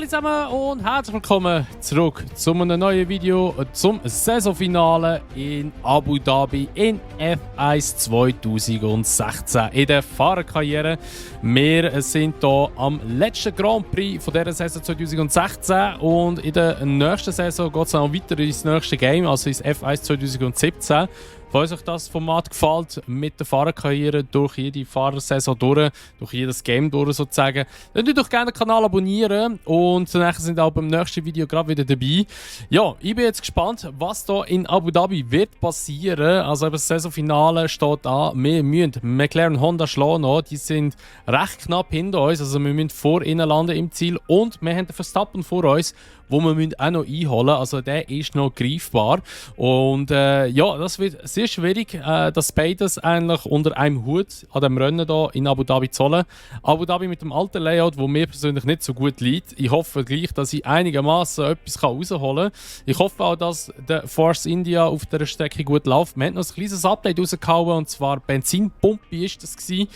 Hallo zusammen und herzlich willkommen zurück zu einem neuen Video zum Saisonfinale in Abu Dhabi in F1 2016 in der Fahrerkarriere. Wir sind hier am letzten Grand Prix von dieser Saison 2016 und in der nächsten Saison geht es noch weiter ins nächste Game, also ins F1 2017. Falls euch das Format gefällt, mit der Fahrerkarriere durch jede Fahrersaison durch jedes Game durch sozusagen, dann könnt ihr doch gerne den Kanal abonnieren und dann sind auch beim nächsten Video gerade wieder dabei. Ja, ich bin jetzt gespannt, was da in Abu Dhabi wird passieren. Also eben das Saisonfinale steht an. Wir müssen McLaren und Honda schlagen noch. Die sind recht knapp hinter uns, also wir müssen vor ihnen landen im Ziel und wir haben den Verstappen vor uns, wo wir auch noch einholen müssen. Also der ist noch greifbar. Und ja, das wird sehr schwierig, das beides eigentlich unter einem Hut an dem Rennen hier in Abu Dhabi zu holen. Abu Dhabi mit dem alten Layout, wo mir persönlich nicht so gut liegt. Ich hoffe gleich, dass ich einigermaßen etwas rausholen kann. Ich hoffe auch, dass der Force India auf der Strecke gut läuft. Wir haben noch ein kleines Update rausgehauen, und zwar Benzinpumpe ist das gewesen.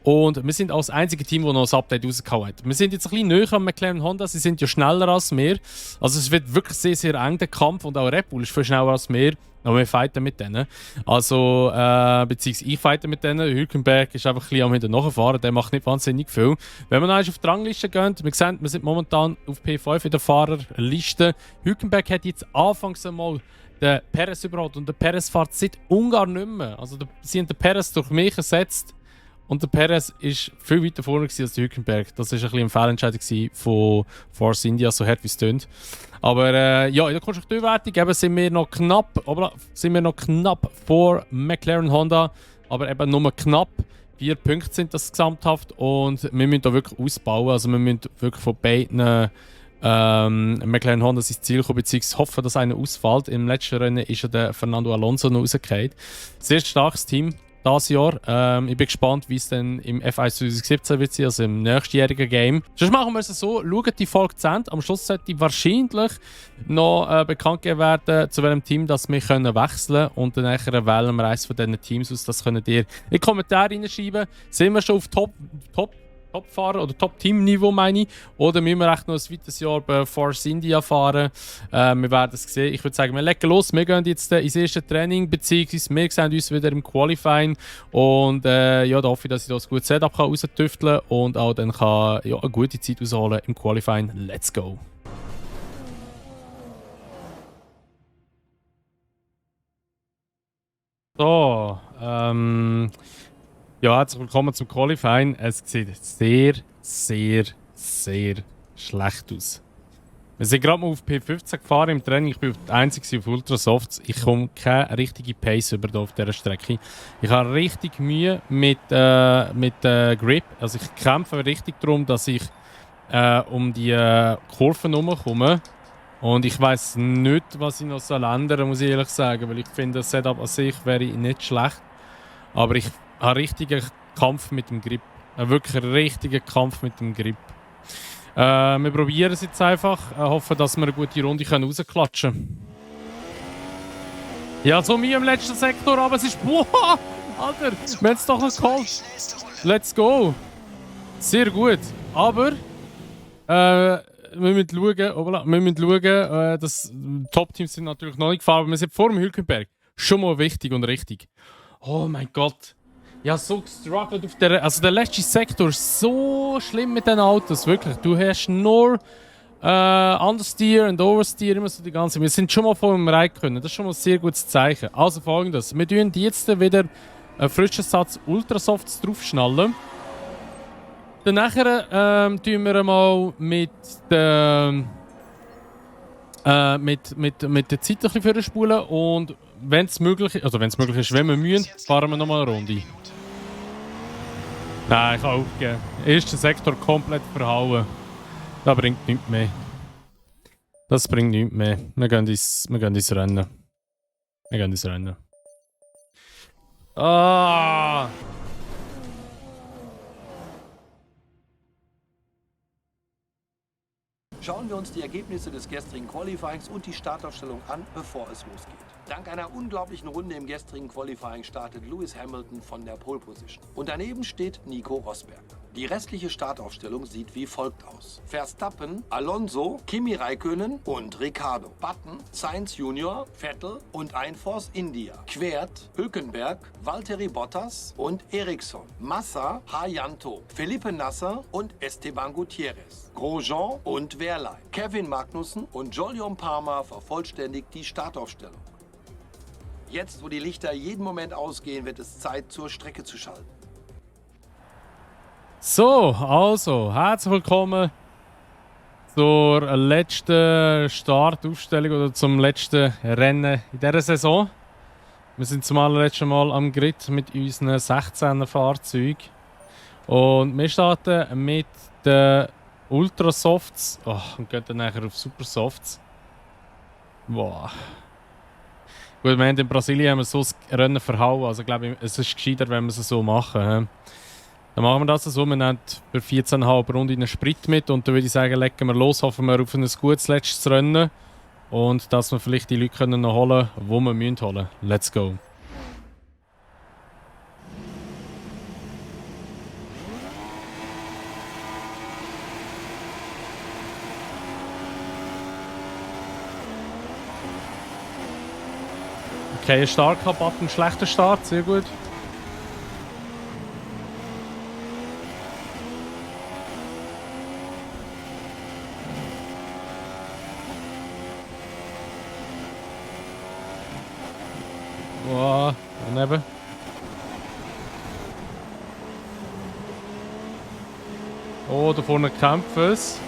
Und wir sind auch das einzige Team, das noch ein Update rausgehauen hat. Wir sind jetzt ein bisschen näher an McLaren und Honda, sie sind ja schneller als wir. Also es wird wirklich sehr, sehr eng, der Kampf. Und auch Red Bull ist viel schneller als wir. Aber wir fighten mit denen. Also, beziehungsweise ich fighte mit denen. Hülkenberg ist einfach ein bisschen am hinten nachfahren, der macht nicht wahnsinnig viel. Wenn man auf die Rangliste geht, wir sehen, wir sind momentan auf P5 in der Fahrerliste. Hülkenberg hat jetzt anfangs einmal den Perez überholt und der Perez fährt seit Ungarn nicht mehr. Also sie haben den Perez durch mich ersetzt. Und der Perez war viel weiter vorne als der Hülkenberg. Das war ein bisschen eine Fehlentscheidung von Force India, so hart wie es tönt. Aber ja, in der Konstrukteurwertung sind wir noch knapp vor McLaren und Honda. Aber eben nur knapp. 4 Punkte sind das gesamthaft. Und wir müssen da wirklich ausbauen. Also wir müssen wirklich von beiden McLaren und Honda sein Ziel kommen, beziehungsweise hoffen, dass einer ausfällt. Im letzten Rennen ist ja der Fernando Alonso noch rausgefallen. Sehr starkes Team dieses Jahr. Ich bin gespannt, wie es dann im F1 2017 wird sein, also im nächstjährigen Game. Sonst machen wir es so, schaut die Folge zu Ende. Am Schluss sollte wahrscheinlich noch bekannt gegeben werden, zu welchem Team das wir können wechseln können. Und dann wählen wir eines von diesen Teams aus. Das könnt ihr in die Kommentare reinschreiben. Sind wir schon auf Top-Fahrer oder Top-Team-Niveau, meine ich. Oder müssen wir echt noch ein weiteres Jahr bei Force India fahren? Wir werden es sehen. Ich würde sagen, wir legen los. Wir gehen jetzt ins erste Training, beziehungsweise wir sehen uns wieder im Qualifying. Und ja, da hoffe ich, dass ich das gutes Setup raustüfteln kann und auch dann kann, ja, eine gute Zeit rausholen im Qualifying. Let's go! So, ja, herzlich willkommen zum Qualifying. Es sieht sehr, sehr, sehr schlecht aus. Wir sind gerade mal auf P15 gefahren im Training. Ich bin der Einzige auf Ultrasofts. Ich komme keine richtige Pace über auf dieser Strecke. Ich habe richtig Mühe mit Grip. Also ich kämpfe richtig darum, dass ich um die Kurven herumkomme. Und ich weiss nicht, was ich noch ändern soll, muss ich ehrlich sagen. Weil ich finde, das Setup an sich wäre nicht schlecht. Aber ich einen richtigen Kampf mit dem Grip. Einen wirklich richtigen Kampf mit dem Grip. Wir probieren es jetzt einfach. Hoffen, dass wir eine gute Runde rausklatschen können. Ja, so mir im letzten Sektor, aber es ist... Boah! Alter, wir haben es doch noch geholt. Let's go! Sehr gut. Aber... wir müssen schauen, dass Top-Teams sind natürlich noch nicht gefahren, aber wir sind vor dem Hülkenberg. Schon mal wichtig und richtig. Oh mein Gott. Ja, so gestruggelt auf der... Also der letzte Sektor ist so schlimm mit den Autos, wirklich. Du hast nur Understeer und Oversteer, immer so die ganze... Wir sind schon mal vor dem Reich können. Das ist schon mal ein sehr gutes Zeichen. Also folgendes. Wir tun jetzt wieder einen frischen Satz Ultrasofts draufschnallen. Dann nachher tun wir mal mit der Zeit ein bisschen spulen und wenn es möglich ist, wenn wir müssen, fahren wir nochmal eine Runde. Nein, ich kann aufgeben. Erster Sektor komplett verhauen. Das bringt nichts mehr. Das bringt nichts mehr. Wir gehen ins Rennen. Ah! Schauen wir uns die Ergebnisse des gestrigen Qualifyings und die Startaufstellung an, bevor es losgeht. Dank einer unglaublichen Runde im gestrigen Qualifying startet Lewis Hamilton von der Pole Position. Und daneben steht Nico Rosberg. Die restliche Startaufstellung sieht wie folgt aus: Verstappen, Alonso, Kimi Räikkönen und Ricciardo. Button, Sainz Junior, Vettel und Einforce India. Quert, Hülkenberg, Valtteri Bottas und Ericsson. Massa, Hayanto, Felipe Nasser und Esteban Gutierrez. Grosjean und Wehrlein. Kevin Magnussen und Jolyon Palmer vervollständigt die Startaufstellung. Jetzt, wo die Lichter jeden Moment ausgehen, wird es Zeit, zur Strecke zu schalten. So, also, herzlich willkommen zur letzten Startaufstellung oder zum letzten Rennen in dieser Saison. Wir sind zum allerletzten Mal am Grid mit unseren 16er Fahrzeugen. Und wir starten mit den Ultrasofts und gehen dann nachher auf Supersofts. Wow. Gut, wir haben in Brasilien haben wir so das Rennen verhauen, also glaube ich, es ist gescheiter, wenn wir es so machen. Dann machen wir das so, wir nehmen für 14,5 Runden einen Sprit mit und dann würde ich sagen, legen wir los, hoffen wir auf ein gutes letztes Rennen und dass wir vielleicht die Leute noch holen können, die wir holen müssen. Let's go! Okay, ein starker Button, ein schlechter Start, sehr gut. Wow, daneben. Oh, da vorne kämpfen es.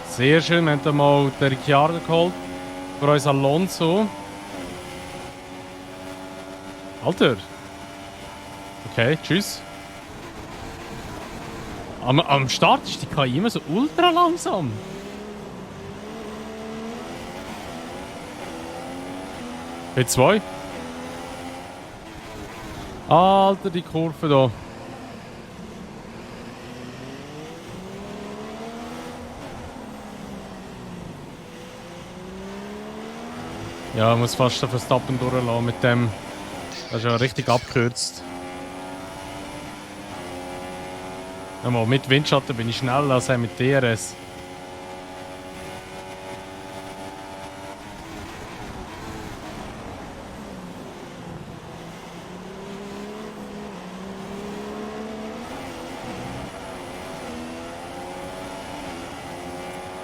Sehr schön, wir haben dann mal den Ricciardo geholt. Für uns Alonso. Alter. Okay, tschüss. Am Start ist die KI immer so ultra langsam. P2. Alter, die Kurve da. Ja, ich muss fast den Verstappen durchlassen mit dem. Das ist ja richtig abgekürzt. Ja, mit Windschatten bin ich schneller als mit DRS.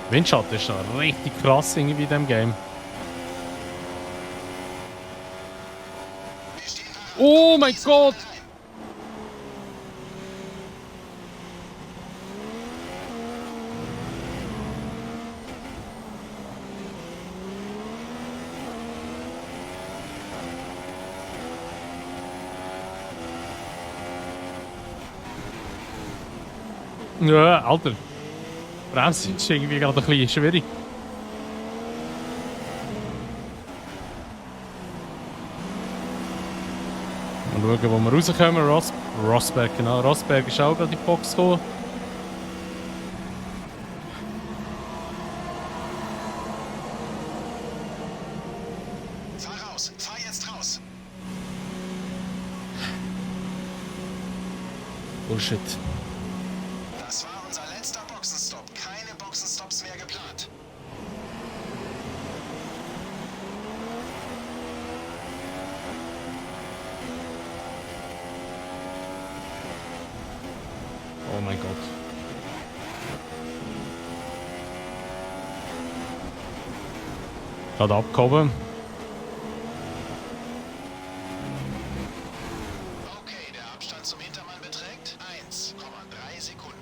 Windschatten ist ja richtig krass irgendwie in diesem Game. Oh mein Gott! Ja, Alter. Bremsen ist irgendwie gerade ein bisschen schwierig. Mal schauen, wo wir rauskommen. Rosberg, genau. Rosberg ist auch gerade in die Box gekommen. Fahr raus, fahr jetzt raus. Bullshit. Das war unser letzter Boxenstopp. Keine Boxenstops mehr geplant. Oh mein Gott. Gerade abgehoben. Okay, der Abstand zum Hintermann beträgt 1,3 Sekunden.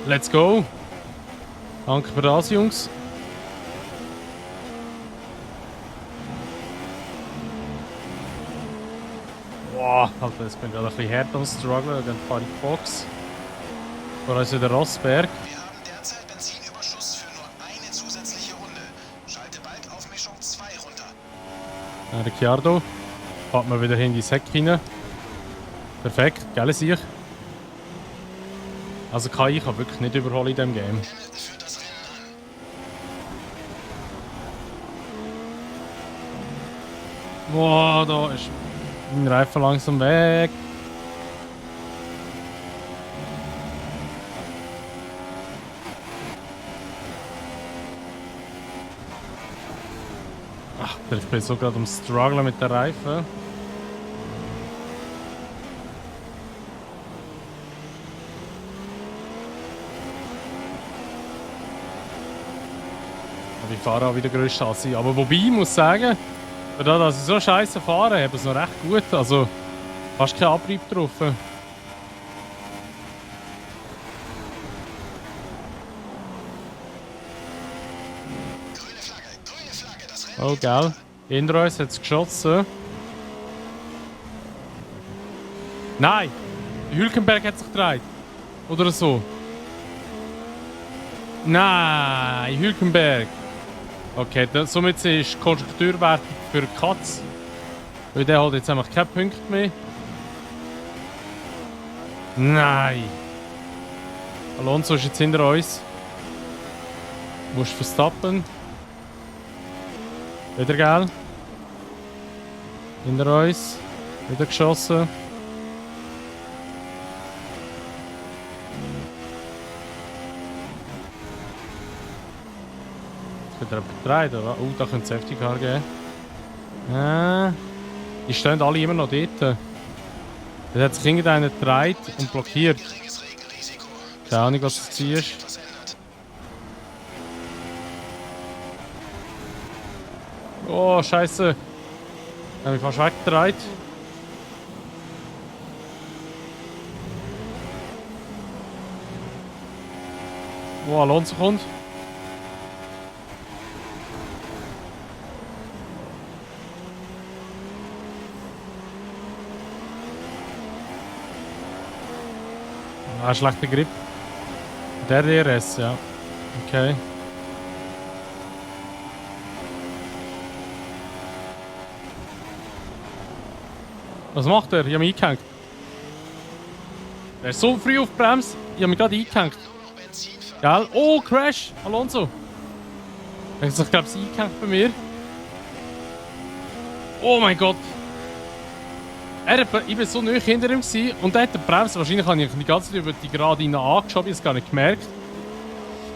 Let's go. Danke für das, Jungs. Boah, Alter, jetzt bin ich gerade ein bisschen härter am Struggle. Dann fahre ich Box. Vor uns wieder Rosberg. Wir haben derzeit Benzinüberschuss für nur eine zusätzliche Runde. Schalte bald auf Mischung 2 runter. Ricciardo. Fährt man wieder in die Säcke rein. Perfekt, geile Sicht. Also KI kann wirklich nicht überholen in diesem Game. Hamilton führt das Rennen an. Boah, da ist mein Reifen langsam weg. Ach, ich bin so gerade am Strugglen mit den Reifen. Aber ich fahre auch wieder größer als ich. Aber wobei, ich muss sagen, für das, dass ich so scheiße fahre, habe ich es noch recht gut. Also fast kein Abrieb drauf. Grüne Flagge, das Rennen Oh, geil. Hinter uns hat es geschossen. Nein! Hülkenberg hat sich gedreht. Oder so. Nein, Hülkenberg. Okay, somit ist Konstrukteurwertung für Katz. Weil der hat jetzt einfach keine Punkte mehr. Nein! Alonso ist jetzt hinter uns. Musst Verstappen. Wieder geil. Hinter uns. Wieder geschossen. Jetzt wird er betreut, oder? Oh, da könnte es Safety Car geben. Die stehen alle immer noch dort. Jetzt hat sich irgendeiner gedreht und blockiert. geringes Regenrisiko. Keine Ahnung, was das war. Etwas ändert. Oh, Scheiße. Ich habe mich fast weggedreht. Oh, Alonso kommt. Ah, schlechter Grip. Der DRS, ja. Okay. Was macht er? Ich habe mich eingehängt. Er ist so früh auf die Bremse. Ich habe mich gerade eingehängt. Nur noch Benzin für Gell? Oh, Crash! Alonso! Er hat sich, glaube ich, eingehängt bei mir. Oh mein Gott! Ich war so nahe hinter ihm und er hat die Bremse. Wahrscheinlich habe ich die ganze Zeit über die Gerade hinein angeschoben, ich habe es gar nicht gemerkt.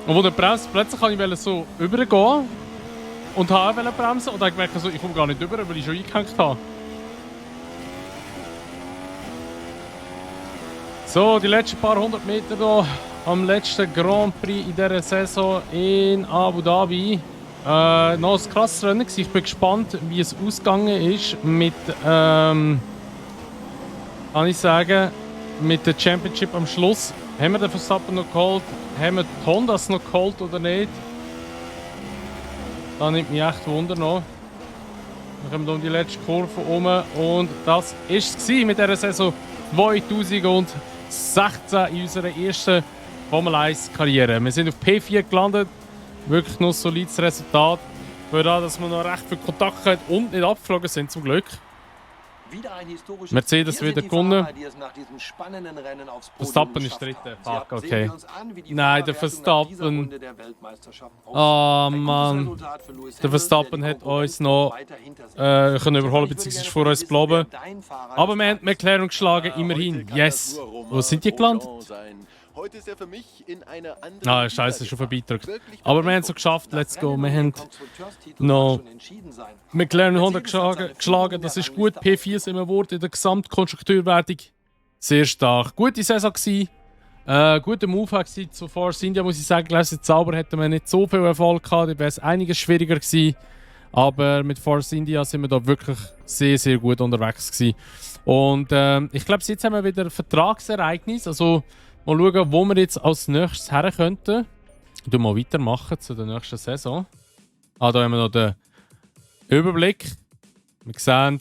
Und wo der Bremse plötzlich wollte ich so übergehen und habe auch bremsen und dann gemerkt, also, ich komme gar nicht über, weil ich schon eingehängt habe. So, die letzten paar 100 Meter hier am letzten Grand Prix in dieser Saison in Abu Dhabi. Noch ein krasses Rennen gewesen. Ich bin gespannt, wie es ausgegangen ist mit, kann ich sagen, mit der Championship am Schluss. Haben wir den Verstappen noch geholt? Haben wir die Hondas noch geholt oder nicht? Da nimmt mich echt Wunder noch. Wir kommen um die letzte Kurve herum und das war es mit dieser Saison 2016 in unserer ersten Formel 1 Karriere. Wir sind auf P4 gelandet, wirklich noch ein solides Resultat. Für das, dass wir noch recht viel Kontakt hatten und nicht abgeflogen sind, zum Glück. Wieder ein historisches Mercedes Ziel. Hier wieder sind die gewonnen. Fahrer, die es nach diesem spannenden Rennen aufs Podium Verstappen ist geschafft Dritter. haben. Fuck, Sehen okay. wir uns an, wie die Nein, der Fahrerwertung nach dieser Verstappen. Runde der Weltmeisterschaft aussieht. Oh Ein gutes Mann. Resultat für Lewis Der Hamilton, Verstappen der die hat Konkurrenz uns noch weiter hinter sich können überholen Ich würde bzw. gerne vor uns wissen, bleiben. wer dein Fahrer Aber des wir haben Tages McLaren geschlagen, immerhin. Yes. Wo sind die gelandet? Heute ist er für mich in einer anderen Ah, scheiße, schon Liga vorbeidrückt. Wirklich Aber wir haben es so geschafft, let's go. Wir haben noch McLaren Honda geschlagen, das ist gut. P4 sind wir geworden in der Gesamtkonstrukteurwertung. Sehr stark. Gute Saison gewesen. Guter Move gewesen zu Force India, muss ich sagen. Letztes Zauber hätten wir nicht so viel Erfolg gehabt, da wäre es einiges schwieriger gewesen. Aber mit Force India sind wir da wirklich sehr, sehr gut unterwegs gewesen. Und ich glaube, jetzt haben wir wieder ein Vertragsereignis. Also mal schauen, wo wir jetzt als nächstes her könnten. Ich mal weitermachen zu der nächsten Saison. Da haben wir noch den Überblick. Wir sehen,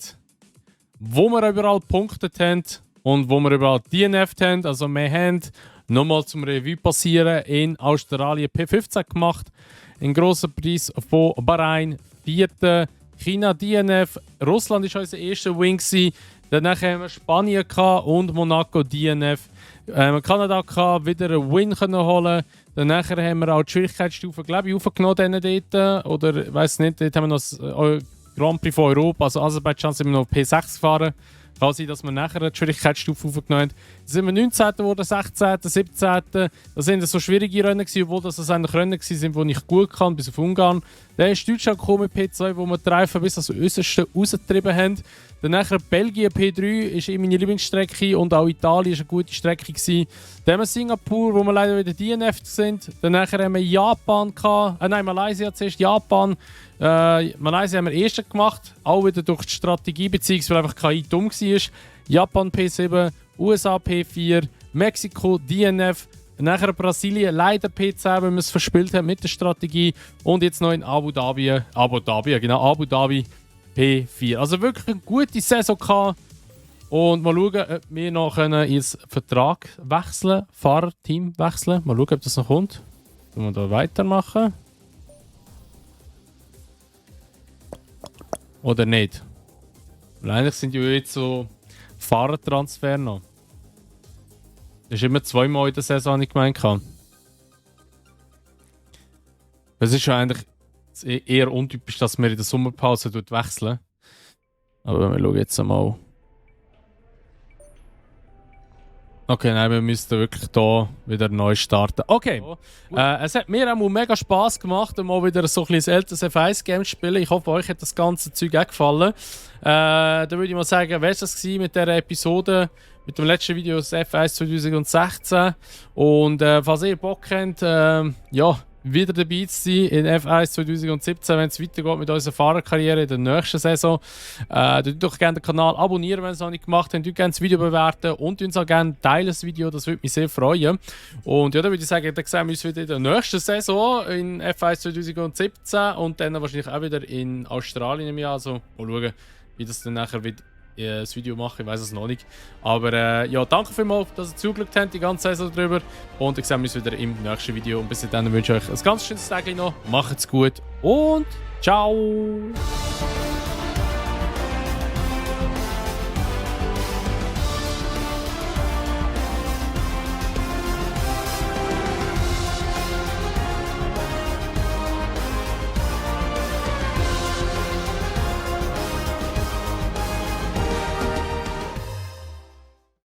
wo wir überall gepunktet haben und wo wir überall DNF haben. Also wir haben nochmal zum Revue passieren in Australien P15 gemacht. Im grossen Preis von Bahrain 4. China DNF. Russland war unser erster Win. Danach haben wir Spanien und Monaco DNF. Kanada kann wieder einen Win können holen. Dann nachher haben wir auch die Schwierigkeitsstufe, glaube ich, aufgenommen dort. Oder ich weiß nicht, dort haben wir noch das Grand Prix von Europa, also Aserbaidschan sind wir noch auf P6 gefahren. Kann sein, dass wir nachher eine Schwierigkeitsstufe aufgenommen haben. Dann sind wir 19. geworden, 16., 17. Das sind so schwierige Rennen gewesen, obwohl das eigentlich Rennen waren, die ich gut kann, bis auf Ungarn. Dann ist Deutschland gekommen mit P2, wo wir die Reifen bis ans Äußerste rausgetrieben haben. Dann nachher Belgien P3 ist meine Lieblingsstrecke und auch Italien war eine gute Strecke gewesen. Dann haben wir Singapur, wo wir leider wieder DNF sind. Dann nachher haben wir Japan Malaysia zuerst, Japan. Malaysia haben wir ersten gemacht, auch wieder durch die Strategie, beziehungsweise weil einfach KI dumm war. Japan P7, USA P4, Mexiko DNF, nachher Brasilien leider P10, weil wir es verspielt haben mit der Strategie und jetzt noch in Abu Dhabi P4. Also wirklich eine gute Saison gehabt. Und mal schauen, ob wir noch ins Vertrag wechseln, Fahrerteam wechseln. Mal schauen, ob das noch kommt. Können wir da weitermachen? Oder nicht? Weil eigentlich sind ja jetzt so Fahrertransfer noch. Das ist immer zweimal in der Saison, habe ich gemeint. Es ist ja eigentlich eher untypisch, dass wir in der Sommerpause wechseln. Aber wir schauen jetzt einmal. Okay, nein, wir müssen wirklich hier wieder neu starten. Okay, es hat mir auch mega Spass gemacht, mal wieder so ein älteres F1-Game zu spielen. Ich hoffe, euch hat das ganze Zeug auch gefallen. Dann würde ich mal sagen, wer es das mit dieser Episode, mit dem letzten Video aus F1 2016. Und falls ihr Bock habt, wieder dabei zu sein in F1 2017, wenn es weitergeht mit unserer Fahrerkarriere in der nächsten Saison. Tut doch gerne den Kanal abonnieren, wenn ihr es noch nicht gemacht habt. Tut gerne das Video bewerten und uns auch gerne teilen das Video, das würde mich sehr freuen. Und ja, dann würde ich sagen, dann sehen wir uns wieder in der nächsten Saison in F1 2017 und dann wahrscheinlich auch wieder in Australien im Jahr. Also mal schauen, wie das dann nachher wird. Das Video machen, ich weiß es noch nicht. Aber ja, danke vielmals, dass ihr zugeschaut habt, die ganze Saison drüber. Und ich sehe uns wieder im nächsten Video. Und bis dahin wünsche ich euch ein ganz schönes Tag noch. Macht's gut und ciao!